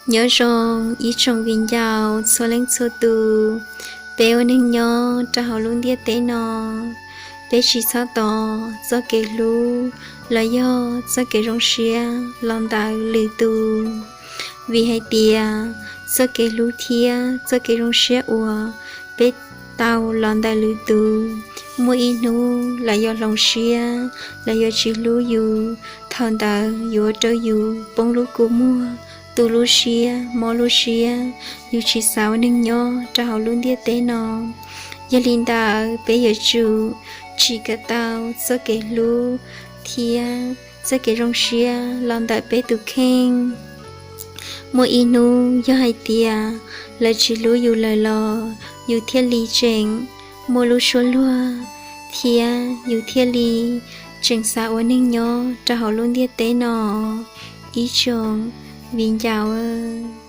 Nyob zoo ib tsoom viv ncaus txhua leej txhua tus. Peb ua neeg nyob rau hauv lub ntiaj teb no, peb tsis txhob tos txoj kev hlub los yog txoj kev zoo siab los ntawm lwm tus, vim hais tias txoj kev hlub thiab txoj kev zoo siab uas peb tau los ntawm lwm tus, muaj ib hnub lawv yuav hloov siab, lawv yuav tsis hlub yus, thaum ntawd yuav ua rau yus poob lub kua muag, tu lub siab, mob lub siab, yus tsis xav ua neeg nyob rau hauv lub ntiaj teb no. Yog li ntawd peb yuav tsum tsim kom tau txoj kev hlub thiab txoj kev zoo siab los ntawm peb tus kheej. Muaj ib hnub yog hais tias lawv tsis hlub yus lawm los yus thiaj li tseem muaj lub suab luag, thiab yus thiaj li tseem xav ua neeg nyob rau hauv lub ntiaj teb no. Ib tsoom viv ncaus